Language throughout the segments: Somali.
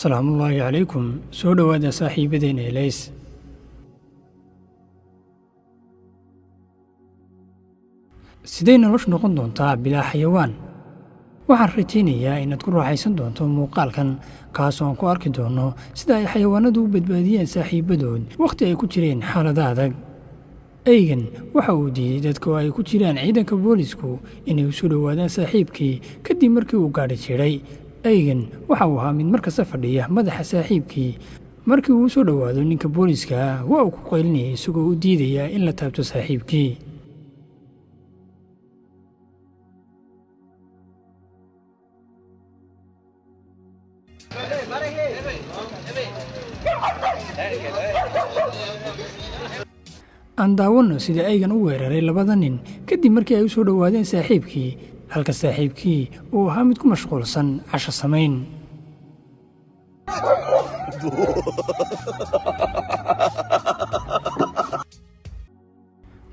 Salaamullaahi calaykum. Soo dhowaada saaxiibadeena Elays. Sidee noloshu noqon doontaa bilaa xayawaan? Waxaan rajaynayaa inaad ku raaxaysan doonto muuqaalkan, kaasoo aan ku arki doonno sida ay xayawaanadu u badbaadiyeen saaxiibadood wakhti ay ku jireen xaalada adag. Eygan waxa uu diiday dadka oo ay ku jiraan ciidanka boolisku inay u soo dhowaadaan saaxiibkii kadib markii uu gaadhi jiray. Eygan waxa uu ahaa mid markasta fadhiya madaxa saaxiibkii. Markii uu u soo dhowaado ninka booliska ah, waa uu ku qaylinayay isagoo u diidaya in la taabto saaxiibkii. Aan daawanno sida eygan u weeraray labada nin kadib markii ay u soo dhowaadeen saaxiibkii, halka saaxiibkii uu ahaa mid ku mashquulsan casho samayn.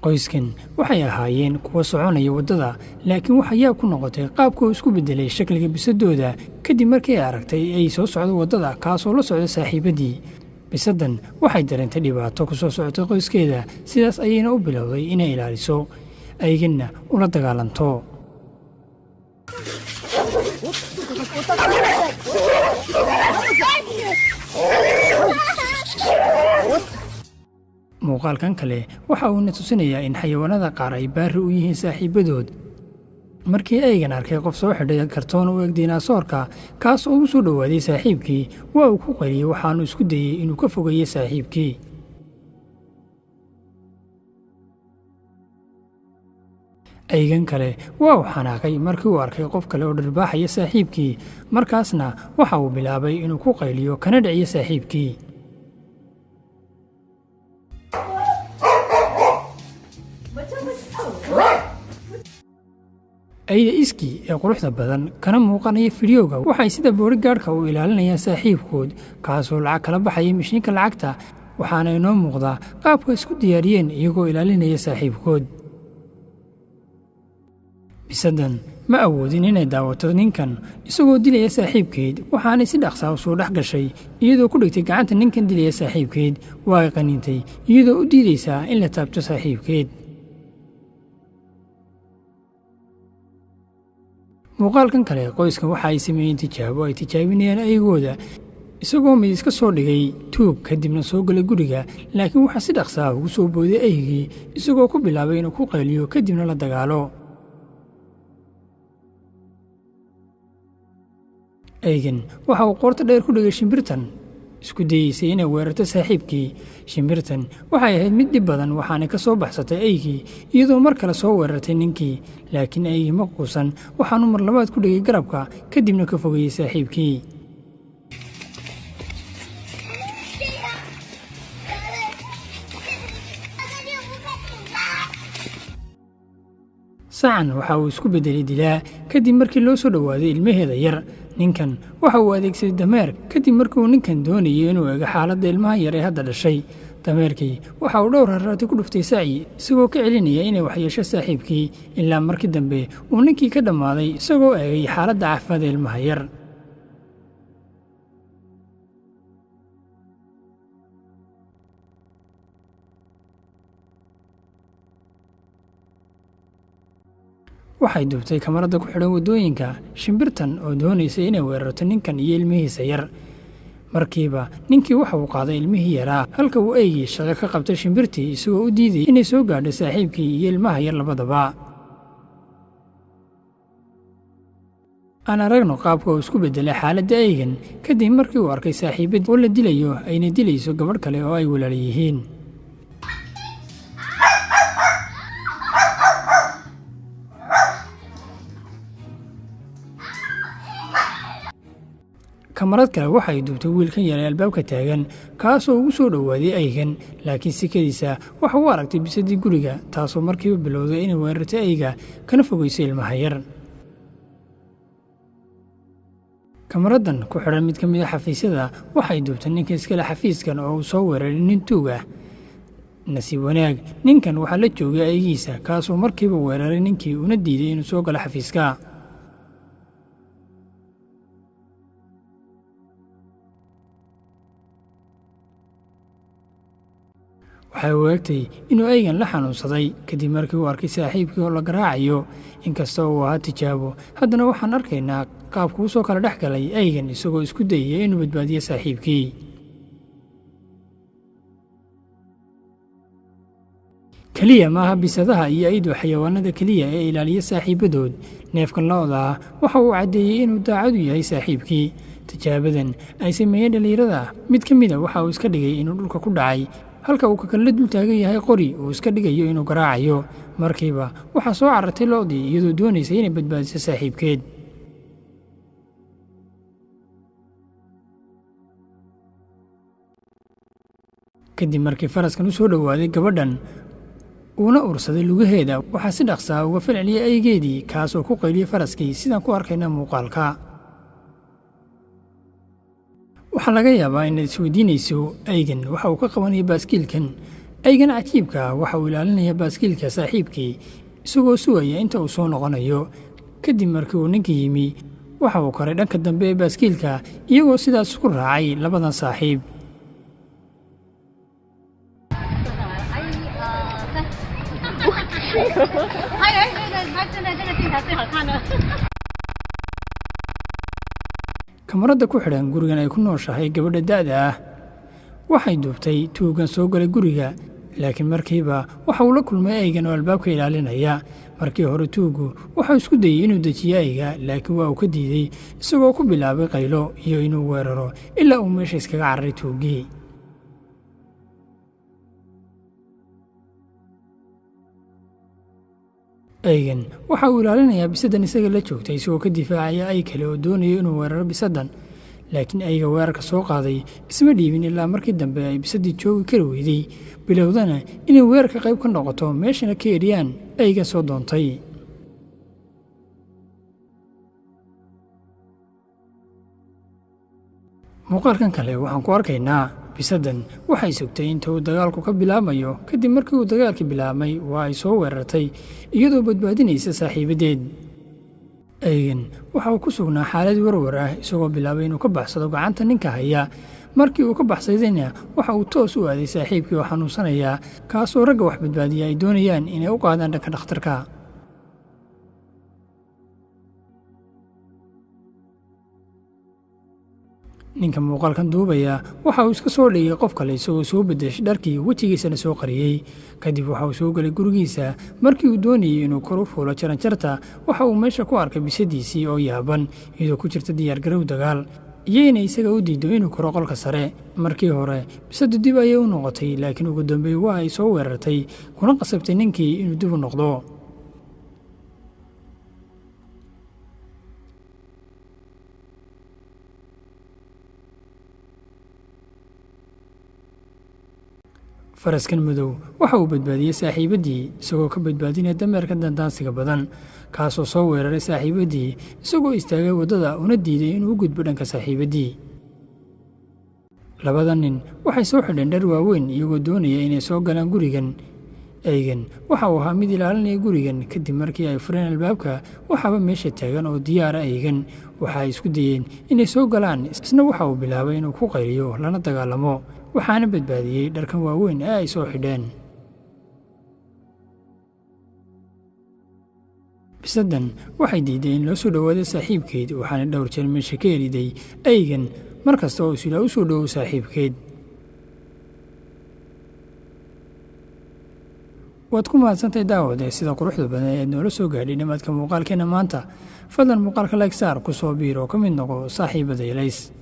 Qoyskan waxay ahaayeen kuwa soconaya waddada, laakiin waxa yaab ku noqotay qaabka uu isku beddelay shakliga bisadooda kadib markii ay aragtay ay soo socdo waddada kaasoo la socda saaxiibadii. Bisaddan waxay dareentay dhibaato ku soo socotay qoyskeeda, sidaas ayayna u bilowday inay ilaaliso, ayganna ula dagaalanto. Muuqaalkan kale waxa uuna tusinayaa in xayawaanada qaar ay baarri u yihiin saaxiibadood. Markii eygan arkay qof soo xidhay kartoon u eg diinaasoorka kaas oo ugu soo dhowaaday saaxiibkii, waa uu ku qariyey, waxaanu isku dayey inuu ka fogeeyo saaxiibkii. Eygan kale waa uu xanaaqay markii uu arkay qof kale oo dharbaaxaya saaxiibkii, markaasna waxa uu bilaabay inuu ku qayliyo kana dhiciyo saaxiibkii. Eyda iski ee quruxda badan kana muuqanaya fidyowga waxay sida boodhigaadhka u ilaalinayaan saaxiibkood kaasoo lacag kala baxaya mishiinka lacagta, waxaana inoo muuqdaa qaabka isku diyaariyeen iyagoo ilaalinaya saaxiibkood. Bisaddan ma awoodin inay daawato ninkan isagoo dilaya saaxiibkeed, waxaanay si dhaqsaa usoo dhex gashay iyadoo ku dhigtay gacanta ninkan dilaya saaxiibkeed. Waa ay qaniintay iyadoo u diidaysaa in la taabto saaxiibkeed. Muuqaalkan kale qoyskan waxa ay sameeyeen tijaabo ay tijaabinayaan eygooda, isagoo mid iska soo dhigay tuug kadibna soo galay guriga, laakiin waxaa si dhaqsaa ugu soo booday eygii isagoo ku bilaabay inuu ku qayliyo kadibna la dagaalo. Eygan waxa uu qoorta dheer ku dhigay shimbirtan isku dayeysay inay weerarto saaxiibkii. Shimbirtan waxay ahayd mid dhib badan, waxaanay ka soo baxsatay eygii iyadoo mar kale soo weerartay ninkii, laakiin eygii ma quusan, waxaanu mar labaad ku dhigay garabka kadibna ka fogeeyey saaxiibkii. Sacan waxa uu isku beddelay dilaa kadib markii loo soo dhowaaday ilmaheeda yar. Ninkan waxa uu adeegsaday dameer kadib markii uu ninkan doonayay inuu eego xaaladda ilmaha yar ee hadda dhashay. Dameerkii waxa uu dhowr harraati ku dhuftay saci isagoo ka celinaya inay waxyeesho saaxiibkii, ilaa markii dambe uu ninkii ka dhammaaday isagoo eegay xaaladda caafimaad ee ilmaha yar. Waxay duubtay kamarada ku xidhan waddooyinka shimbirtan oo doonaysa inay weerarto ninkan iyo ilmihiisa yar. Markiiba ninkii waxa uu qaaday ilmihii yaraa, halka uu eygii shaqo ka qabtay shimbirtii isagoo u diidayay inay soo gaadho saaxiibkii iyo ilmaha yar labadaba. Aan aragno qaabka uu isku beddelay xaaladda eygan kadib markii uu arkay saaxiibad oo la dilayo, ayna dilayso gabadh kale oo ay walaal yihiin. Kamarad kale waxay duubtay wiilkan yar ee albaabka taagan kaasoo ugu soo dhowaaday eygan, laakiin sikadiisa waxa uu aragtay bisadii guriga, taasoo markiiba bilowday inay weerarto eyga kana fogeyso ilmaha yar. Kamaradan ku xidhan mid ka mid a xafiisyada waxay duubtay ninka iskale xafiiskan oo uu soo weeraray nin tuug ah. Nasiib wanaag ninkan waxaa la joogay eygiisa, kaasoo markiiba weeraray ninkii una diiday inuu soo galo xafiiska. Waxay u eegtay inuu eygan la xanuunsaday kadib markii uu arkay saaxiibkii oo la garaacayo. Inkasta uu ahaa tijaabo, haddana waxaan arkaynaa qaabku u soo kala dhex galay eygan isagoo isku dayaya inuu badbaadiyo saaxiibkii. Keliya maaha bisadaha iyo eydu xayawaanada keliya ee ilaaliya saaxiibadood. Neefkan lo'da ah waxa uu caddeeyey inuu daacad u yahay saaxiibkii. Tijaabadan ay sameeyeen dhallinyarada, mid ka mida waxa uu iska dhigay inuu dhulka ku dhacay, halka uu kakale dul taagan yahay qori uu iska dhigayo inuu garaacayo. Markiiba waxaa soo carartay lo'dii iyadoo doonaysa inay badbaadiso saaxiibkeed. Kadib markii faraskan u soo dhowaaday gabadhan uuna ursaday lugaheeda, waxaa si dhaqsaa uga falceliyey eygeedii, kaas oo ku qayliyey faraskii, sidaan ku arkayna muuqaalka. Waxaa laga yaabaa inaad isweydiinayso eygan waxa uu ka qabanaya baaskiilkan. Eygan cajiibka ah waxa uu ilaalinaya baaskiilka saaxiibkii isagoo sugaya inta uu soo noqonayo. Kadib markii uu ninka yimi, waxa uu koray dhanka dambe ee baaskiilka, iyagoo sidaas isku raacay labadan saaxiib. 一二三。哎哎，对对，他现在这个镜头最好看了。 Kamarada ku xidhan gurigan ay ku nooshahay gabadha da'da ah waxay duubtay tuuggan soo galay guriga, laakiin markiiba waxa uu la kulmay eygan oo albaabka ilaalinaya. Markii hore tuuggu wuxuu isku dayey inuu dejiyo eyga, laakiin waa uu ka diiday, isagoo ku bilaabay qaylo iyo inuu weeraro ilaa uu meesha iskaga cararay tuuggii. Eygan waxa uu ilaalinayaa bisaddan isaga la joogtay, isagoo ka difaacaya ay kale oo doonayo inuu weeraro bisaddan, laakiin eyga weerarka soo qaaday isma dhiibin ilaa markii dambe ay bisaddii joogi kari weyday, bilowdana inay weerarka qayb ka noqoto, meeshana ka eriyaan eyga soo doontay. Muuqaalkan kale waxaan ku arkaynaa bisaddan waxay sugtay inta uu dagaalku ka bilaabmayo. Kadib markii uu dagaalkii bilaabmay, waa ay soo weerartay iyadoo badbaadinaysa saaxiibadeed. Eygan waxa uu ku sugnaa xaalad warwar ah, isagoo bilaabay inuu ka baxsado gacanta ninka haya. Markii uu ka baxsadayna, waxa uu toos u aaday saaxiibkii oo xanuunsanaya, kaasoo ragga wax badbaadiya ay doonayaan inay u qaadaan dhanka dhakhtarka. Ninka muuqaalkan duubaya waxa uu iska soo dhigay qof kale, isagoo soo bedeshay dharkii, wejigiisana soo qariyey. Kadib waxa uu soo galay gurigiisa. Markii uu doonayey inuu kor u fuulo jaranjarta, waxa uu meesha ku arkay bisadiisii oo yaaban, iyadoo ku jirta diyaargarow dagaal iyo inay isaga u diido inuu koro qolka sare. Markii hore bisadu dib ayay u noqotay, laakiin ugu dambeey waa ay soo weerartay kuna qasabtay ninkii inuu dib u noqdo. Faraskan madow waxa uu badbaadiyey saaxiibaddii, isagoo ka badbaadinaya dameerka dandaansiga badan, kaasoo soo weeraray saaxiibaddii, isagoo istaagay waddada una diiday inuu u gudbo dhanka saaxiibaddii. Labada nin waxay soo xidheen dhar waaweyn iyagoo doonaya inay soo galaan gurigan. Eygan waxa uu ahaa mid ilaalinaya gurigan. Kadib markii ay fureen albaabka, waxaaba meesha taagan oo diyaara eygan. Waxa ay isku dayeen inay soo galaan, isna waxa uu bilaabay inuu ku qayliyo lana dagaalamo, waxaana badbaadiyey dharkan waaweyn ee ay soo xidheen. Bisaddan waxay diiday in loo soo dhowaado saaxiibkeed, waxaana dhowr jeer meesha ka eriday eygan mar kasta oo isilaa u soo dhowow saaxiibkeed. Waad ku mahadsantahay daawade sida quruxda badan ee aad noola soo gaadhay dhammaadka muuqaalkeena maanta. Fadlan muuqaalka like saar, ku soo biir oo ka mid noqo saaxiibada Elays.